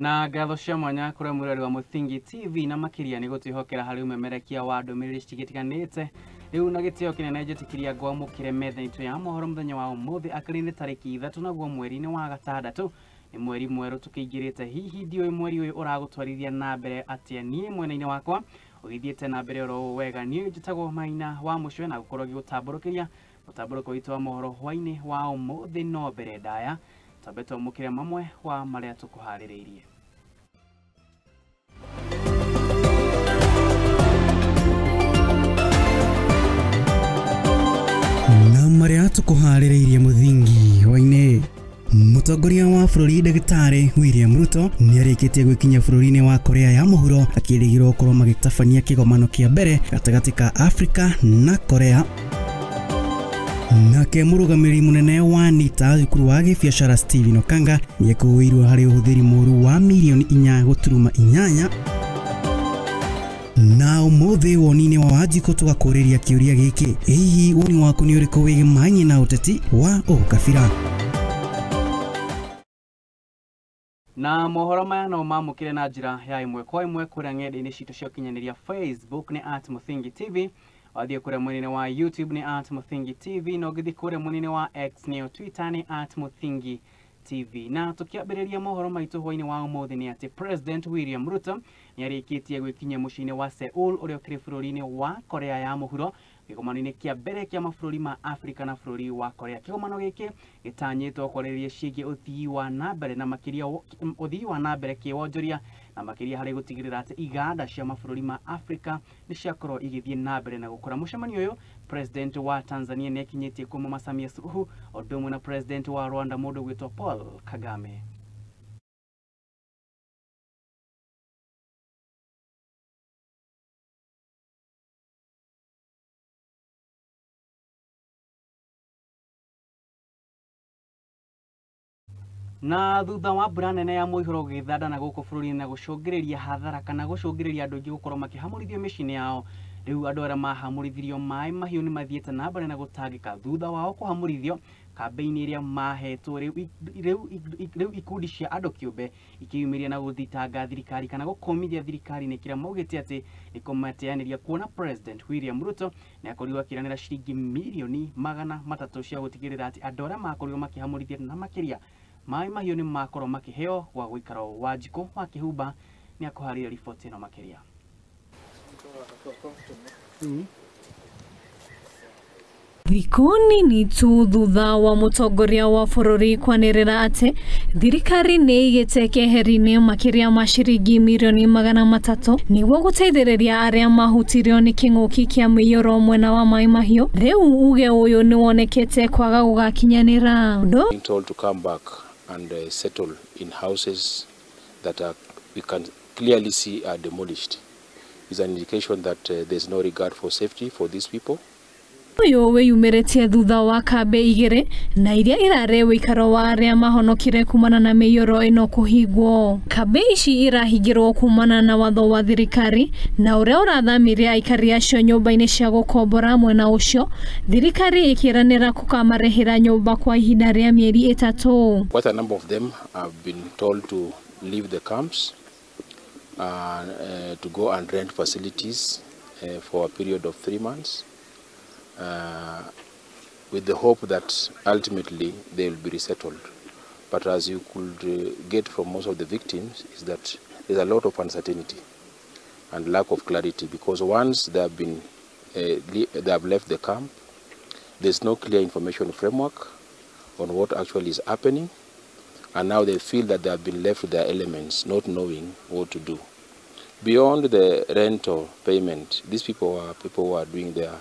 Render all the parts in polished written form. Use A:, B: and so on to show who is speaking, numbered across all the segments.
A: Na ngatho cia mwanya kũrĩ mwĩrori wa Mũthingi TV na makĩria nĩ gũtwĩhokera harĩ ũmemerekia wa ndũmĩrĩri cigĩtiganĩte. Rĩu na gĩtĩo kĩnene njĩtĩkĩria ngwamũkĩre metha itũ ya mohoro mũthenya wa ũmũthĩ akĩrĩ nĩ tarĩki 3 naguo mweri-inĩ wa gatandatũ nĩ mweri mwerũ tũkĩingĩrĩte. Hihi ndiũĩ mweri ũyũ ũragũtwarithia na mbere atĩa? Niĩ mwena-inĩ wakwa ũgĩthiĩte na mbere oro wega. Niĩ njĩtagwo Maina wa Mũcwe na gũkorwo ngĩgũtambũrũkĩria mũtambũrũko witũ wa mohoro hwainĩ wa ũmũthĩ. No mbere ndaya twambe twamũkĩre mamwe wa marĩa tũkũharĩrĩirie.
B: Na marĩa tũkũharĩrĩirie Mũthingi hwainĩ. Mũtongoria wa bũrũri Ndagĩtarĩ William Ruto nĩarĩkĩtie gwĩkinya bũrũri-inĩ wa Korea ya Mũhuro akĩrĩgĩrĩrwo gũkorwo magĩtabania kĩgomano kĩa mbere gatagatĩ ka Afrika na Korea. Nake mũrũgamĩrĩri mũnene wa NITA thukuru wa gĩbiacara Stephen Okanga nĩekũĩirwo harĩ ũhũthĩri mũru wa mirioni 4.8. Na ũmũthĩ woni-inĩ wa Wanjikũ tũgakũrĩria kĩũria gĩkĩ, hihi woni waku nĩ ũrĩkũ wĩgiĩ na ũteti wa ũkabira?
A: Na mohoro maya no mamũkĩre na njĩra ya ĩmwe kwa ĩmwe kũrĩa ng'enda-inĩ citũ cia ũkinyanĩria. Facebook nĩ @MũthingiTV, wathiĩ kũrĩa mwena-inĩ wa YouTube nĩ @MũthingiTV, na ũngĩthiĩ kũrĩa mwena-inĩ wa X nĩyo Twitter nĩ @MũthingiTV. Na tũkĩambĩrĩria mohoro maitũ hwainĩ wa ũmũthĩ nĩ atĩ President William Ruto nĩarĩkĩtie gwĩkinyia mũciĩ-inĩ wa Seoul ũrĩa ũkĩrĩ bũrũri-inĩ wa Korea ya Mũhuro kĩgomano-inĩ kĩa mbere kĩa mabũrũri ma Afrika na bũrũri wa Korea. Kĩgomano gĩkĩ gĩtanyĩtwo kwarĩrĩria ciĩgiĩ ũthii wa na mbere na makĩria ũthii wa na mbere kĩwonjoria na makĩria harĩ gũtigĩrĩra atĩ iganda cia mabũrũri ma Afrika nĩ ciakorwo igĩthiĩ na mbere na gũkũra. Mũcemanio ũyũ President wa Tanzania nĩakinyĩtie kuo Mama Samia Suluhu ũndũ ũmwe na President wa Rwanda mũndũ ũgwĩtwo Paul Kagame. Na thutha wa mbura nene ya mũihũro gũgĩthanda na gũkũ bũrũri-inĩ na gũcũngĩrĩria hathara kana gũcũngĩrĩria andũ aingĩ gũkorwo makĩhamũrithio mĩciĩ-inĩ yao, rĩu andũ arĩa mahamũrithirio maĩ mahiũ nĩ mathiĩte na mbere na gũtangĩka thutha wao kũhamũrithio kambĩ-inĩ ĩrĩa mahetwo. Rĩu ikundi cia andũ kĩũmbe ikĩyumĩria na gũthitanga thirikari kana gũkũmithia thirikari nĩ kĩrĩa maugĩte atĩ nĩ kũmateanĩria, kuona President William Ruto nĩ akorirwo akĩranĩra ciringi mirioni 300 cia gũtigĩrĩra atĩ andũ arĩa makorirwo makĩhamũrithio na makĩria maĩ mahiũ nĩ makorwo makĩheo gwa gũikara. Wanjikũ wa Kĩhumba nĩ akũharĩria riboti ĩno makĩria.
C: Thikũ nini tu thutha wa mũtongoria wa bũrũri kwanĩrĩra atĩ thirikari nĩ ĩigĩte keheri-inĩ makĩria ma ciringi mirioni 300 nĩguo gũteithĩrĩria arĩa mahutirio nĩ kĩng'ũki kĩa mĩiyũro mwena wa Maĩ Mahiũ, rĩu uge ũyũ nĩ wonekete kwaga gũgakinyanĩra.
D: Being told to come back and settle in houses that are, we can clearly see are demolished is an indication that there's no regard for safety for these people.
C: Ũyũ wĩyumĩrĩtie thutha wa kambĩ igĩrĩ na iria irarĩ wĩikaro wa arĩa mahonokire kumana na mĩiyũro ĩno kũhingwo. Kambĩ ici irahingirwo kumana na watho wa thirikari na ũrĩa ũrathamirie aikari acio nyũmba-inĩ cia gũkombora mwena ũcio, thirikari ĩkĩranĩra kũkamarehera nyũmba kwa ihinda rĩa mĩeri 3.
D: Quite a number of them have been told to leave the camps to go and rent facilities for a period of 3 months. With the hope that ultimately they will be resettled. But as you could get from most of the victims is that there's a lot of uncertainty and lack of clarity, because once they have been they have left the camp, there's no clear information framework on what actually is happening, and now they feel that they have been left with their elements, not knowing what to do. Beyond the rental payment, these people are people who are doing their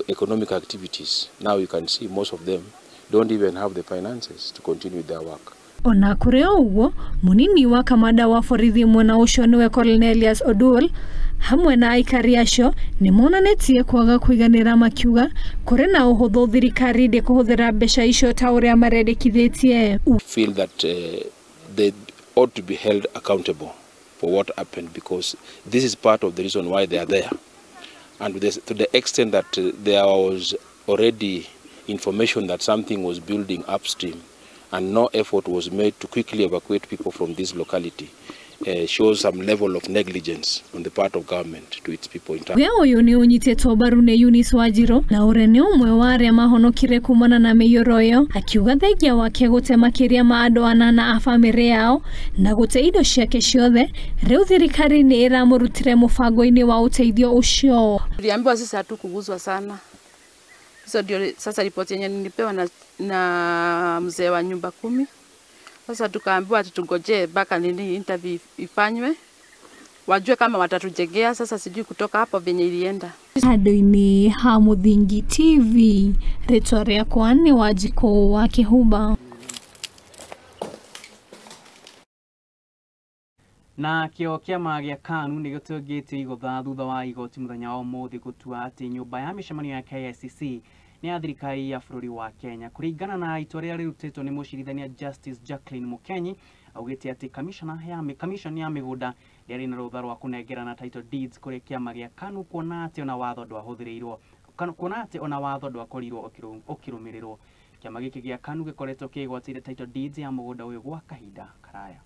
D: economic activities. Now you can see most of them don't even have the finances to continue their work.
C: Ona kũrĩ o ũguo, mũnini wa kamanda wa borithi mwena ũcio nĩwe Cornelius Oduol hamwe na aikari acio nĩ monanĩtie kwaga kũiganĩra makiuga kũrĩ na ũhũthũ thirikari ndĩkũhũthĩra mbeca icio ta ũrĩa marendekithĩtie.
D: Feel that they ought to be held accountable for what happened, because this is part of the reason why they are there. And to the extent that there was already information that something was building upstream and no effort was made to quickly evacuate people from this locality shows some level of negligence on the part of government to its people.
C: Wĩa ũyũ nĩ ũnyitĩtwo mbaru nĩ Eunice Wanjiru na ũrĩa nĩ ũmwe wa arĩa mahonokire kumana na mĩiyũro ĩyo, akiuga thengia wake gũte makĩria ma andũ anana a bamĩrĩ yao na gũte indo ciake ciothe, rĩu thirikari nĩ ĩramũrutire mũbango-inĩ wa ũteithio ũcio.
E: Tuliambiwa sisi hatukuguzwa sana. Hizo ndio sasa ripoti yenye nilipewa na mzee wa nyumba 10. Sasa tukaambiwa tutungojee mpaka nini interview ifanywe, wajue kama watatujengea. Sasa sijui kutoka hapo venye ilienda.
C: Handũ-inĩ ha Mũthingi TV, rĩtwa rĩakwa nĩ Wanjikũ wa Kĩhumba.
A: Na kĩo kĩama gĩa KANU nĩ gĩtũngĩtio igũtha thutha wa igoti mũthenya wa ũmũthĩ gũtua atĩ nyũmba ya mĩcemanio ya KICC nĩ ya thirikari ya bũrũri wa Kenya. Kũringana na itua rĩrĩa rĩrutĩtwo nĩ mũcirithania Justice Jacqueline Mukenyi, augĩte atĩ commission ya mĩgũnda ndĩarĩ na rũtha rwa kũnengerana title deeds kũrĩ kĩama gĩa KANU, kuona atĩ ona watho ndwahũthĩrĩirwo, kuona atĩ ona watho ndwakorirwo ũkĩrũmĩrĩrwo. Kĩama gĩkĩ gĩa KANU gĩkoretwo kĩgwatĩire title deeds ya mũgũnda ũyũ gwa kahinda karaya.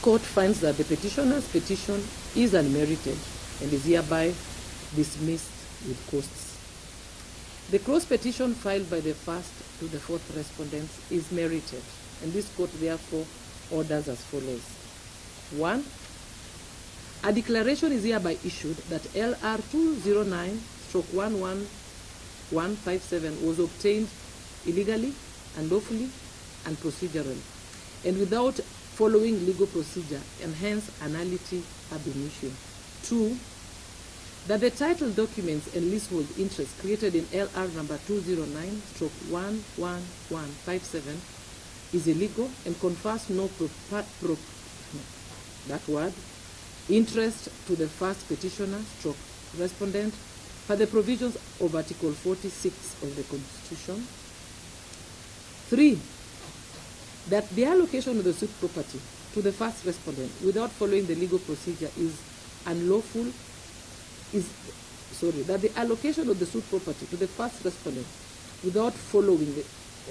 F: Court finds that the petitioner's petition is unmerited and is hereby dismissed with costs. The cross petition filed by the first to the fourth respondents is merited, and this court therefore orders as follows. 1. A declaration is hereby issued that LR 209/11157 was obtained illegally, unlawfully, and procedurally, and without following legal procedure, and hence nullity ab initio. 2, that the title documents and leasehold interest created in LR number 209/11157 is illegal and confers no interest to the first petitioner stroke respondent per the provisions of Article 46 of the Constitution. 3, that the allocation of the suit property to the first respondent without following the legal procedure is unlawful, that the allocation of the suit property to the first respondent without following the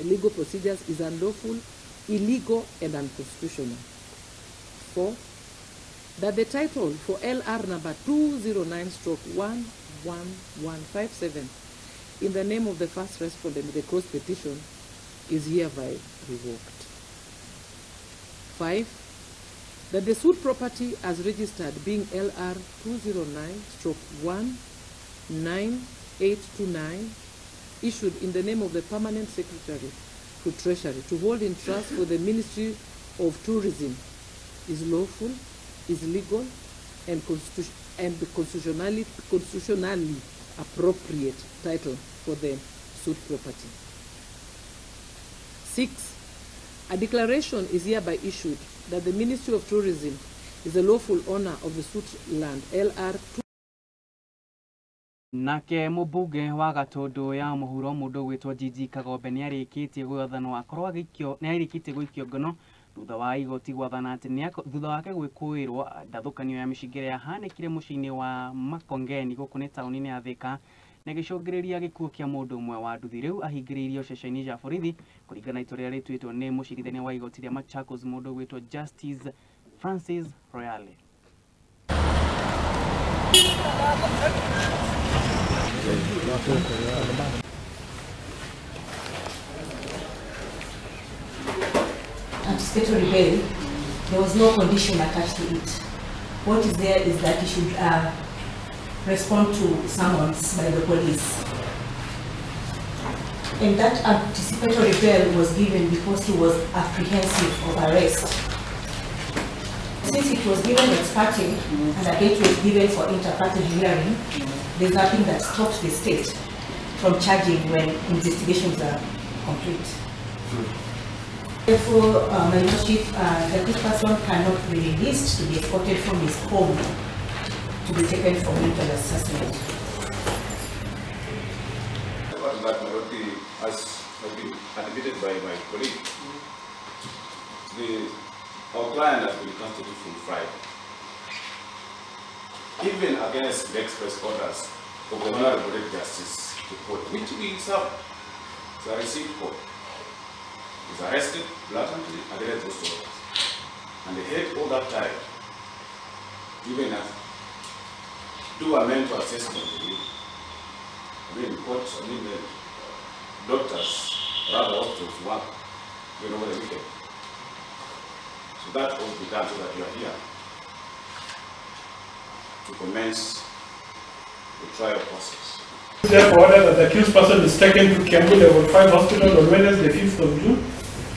F: legal procedures is unlawful, illegal, and unconstitutional. 4, that the title for LR number 209/11157 in the name of the first respondent with the cross petition is hereby revoked. 5, that the suit property as registered being LR 209/19829 issued in the name of the Permanent Secretary to Treasury to hold in trust for the Ministry of Tourism is lawful, is legal, and the constitutionally appropriate title for the suit property. 6, a declaration is hereby issued that the Ministry of Tourism is the lawful owner of the suit land LR 2.
A: Nake mũmbunge wa Gatũndũ ya mũhuro mũndũ gwĩtwo Gigi Kagombe nĩarĩkĩtie gwathanwo akorwo agĩikio nĩarĩkĩtie gũikio ngono thutha wa igoti gwathana atĩ thutha wake gwĩkũĩrwo ndathũkanio ya mĩcinga ĩrĩa yahanĩkire mũciĩ-inĩ wa Makongeni gũkũ nĩ taũni-inĩ ya Thika na gĩcũngĩrĩria gĩkuũ kĩa mũndũ ũmwe wa nduthi. Rĩu ahingĩrĩirio ceceni ya borithi kũringana na itua rĩrĩa rĩtuĩtwo nĩ mũcirithania wa igoti rĩa Machakos mũndũ gwĩtwo Justice Francis Royale.
G: Anticipatory bail, there was no condition attached to it. What is there is that you should respond to summons by the police. And that anticipatory bail was given because he was apprehensive of arrest. Since it was given ex parte and a date was given for inter-party hearing, there's nothing that stops the state from charging when investigations are complete. Therefore, my lordship, the accused person cannot be released to be escorted from his home to be taken for mental assessment.
H: As has been admitted by my colleague, our client has been custody from Friday. Even against the express orders of the Honorable Justice report, which we served. It's a receipt code. He's arrested blatantly against those two others. And they had all that time given us do a mental assessment. I mean, courts, I mean, the doctors, rather hospitals work during over the weekend. So that will be done so that you are here to commence the trial process.
I: Therefore, order that the accused person is taken to Kiambu Level 5 Hospital on Wednesday, the 5th of June,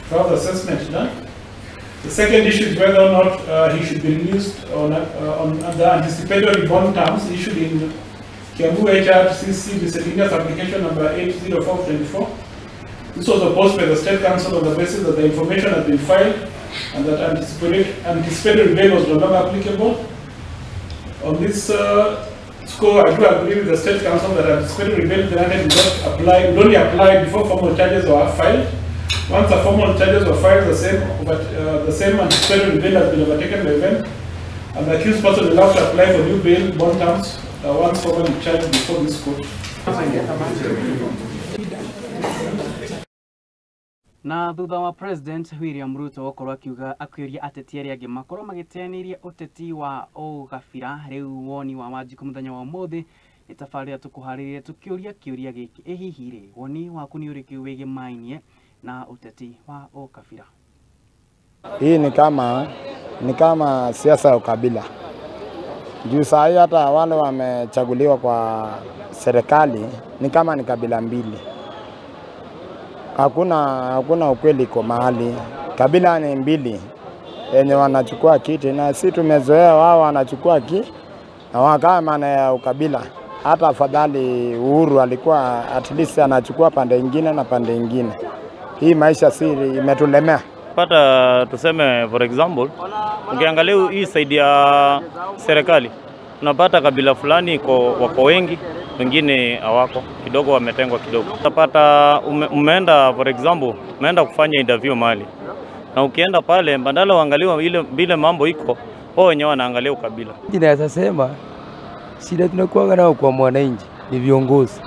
I: to have the assessment done. The second issue is whether or not he should be released on the anticipatory bond terms issued in Kiambu HRCC miscellaneous application number 80424. This was opposed by the State Council on the basis that the information had been filed and that anticipatory bail was no longer applicable. On this score, I do agree with the State Council that anticipatory bail granted would only apply before formal charges were filed. Once the formal charges were filed, the same anticipatory bail has been overtaken by then, and the accused person will have to apply for new bail bond terms once formally charged before this court.
A: Na thutha wa President William Ruto gũkorwo akiuga akĩũria ateti arĩa angĩ makorwo magĩteanĩria ũteti wa ũgabira rĩu woni wa Wanjikũ mũthenya wa ũmũthĩ nĩ tabarĩra tũkũharĩrĩria tũkĩũria kĩũria gĩkĩ ĩ hihi rĩ woni waku nĩ ũrĩkũ wĩgĩmainie na ũteti wa ũkabira?
J: Hii ni kama siasa ya ukabila. Juu saa hii hata wale wamechaguliwa kwa serikali ni kama ni kabila mbili. Hakuna ukweli kwa mahali. Kabila ni mbili yenye wanachukua kiti, na si tumezoea wao wanachukua kiti na wakaa maana ya ukabila. Hata afadhali Uhuru alikuwa at least anachukua pande nyingine na pande nyingine. Hii maisha si imetulemea.
K: Pata tuseme for example, ukiangalia hii side ya serikali unapata kabila fulani wako wengi, wengine hawako, kidogo wametengwa kidogo. Utapata umeenda for example, umeenda kufanya interview mahali. Na ukienda pale badala uangaliwe ile vile mambo iko, wao wenyewe wanaangalia ukabila.
L: Ninaweza sema shida tunakuwa nao kwa mwananchi ni viongozi.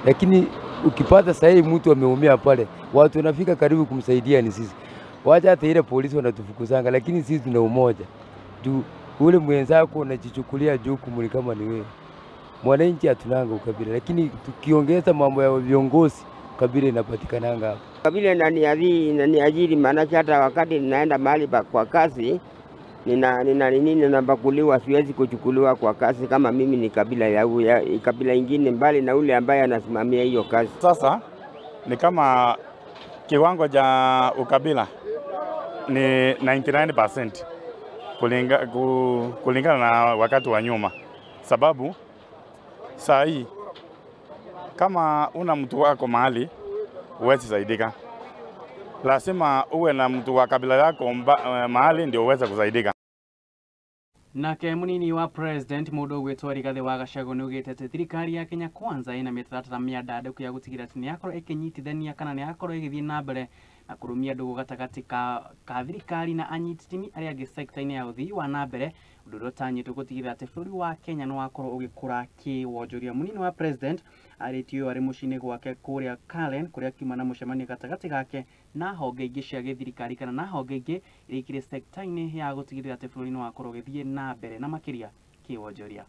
L: Lakini ukipata sahihi mtu ameumia pale, watu wanafika karibu kumsaidia ni sisi. Wacha hata ile polisi wanatufukuzanga, lakini sisi tuna umoja. Juu ule mwenzako unajichukulia jukumu kama ni wewe. Mwananchi hatunanga ukabila, lakini tukiongeza mambo ya viongozi kabila inapatikananga hapo.
M: Kabila inaniajiri, maana hata wakati ninaenda mahali kwa kazi ninabakuliwa, siwezi kuchukuliwa kwa kazi kama mimi ni kabila ya kabila ingine mbali na ule ambaye anasimamia hiyo kazi.
H: Sasa ni kama kiwango cha ukabila ni 99% kulingana na wakati wa nyuma, sababu saa hii kama una mtu wako mahali huwezi saidika. Lazima uwe na mtu wa kabila yako mahali ndio uweze kusaidika.
A: Nake munini wa President mundu ugwitwo Rigathi wa Gachagua ni ugite ati thirikari ya Kenya Kwanza ina mitaratara miandandũku ya gũtigĩrĩra atĩ nĩyakorwo ĩkĩnyitithania kana nĩyakorwo ĩgĩthiĩ na mbere na kũrũmia ndũgũ gatagatĩ ka thirikari na anyiti itemi arĩa angĩ sekta-inĩ ya ũthii wa na mbere, ũndũ ũrĩa ũtanyĩtwo gũtigĩrĩra atĩ bũrũri wa Kenya nĩwakorwo ũgĩkũra kĩwonjoria. Munini wa President arĩtie ũũ arĩ mũciĩ-inĩ gwake kũrĩa Karen, kũrĩa akiuma na mũcemanio gatagatĩ gake na honge ingĩ cia gĩthirikari kana na honge ingĩ iria ikĩrĩ sekta-inĩ ya gũtigĩrĩra atĩ bũrũri nĩwakorwo ũgĩthiĩ na mbere na makĩria kĩwonjoria.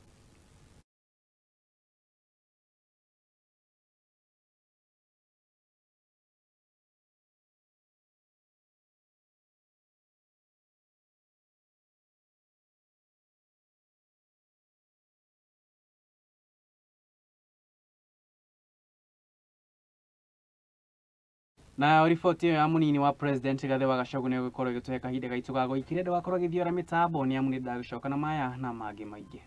A: Na riboti ĩyo ya munini wa President Rigathi wa Gachagua nĩ ĩgũkorwo ĩgĩtũhe kahinda gaitũ ga gũikĩria ndũgakorwo ĩgĩthiora mĩtambo nĩ amu nĩ ndagũcoka na maya na mangĩ maingĩ.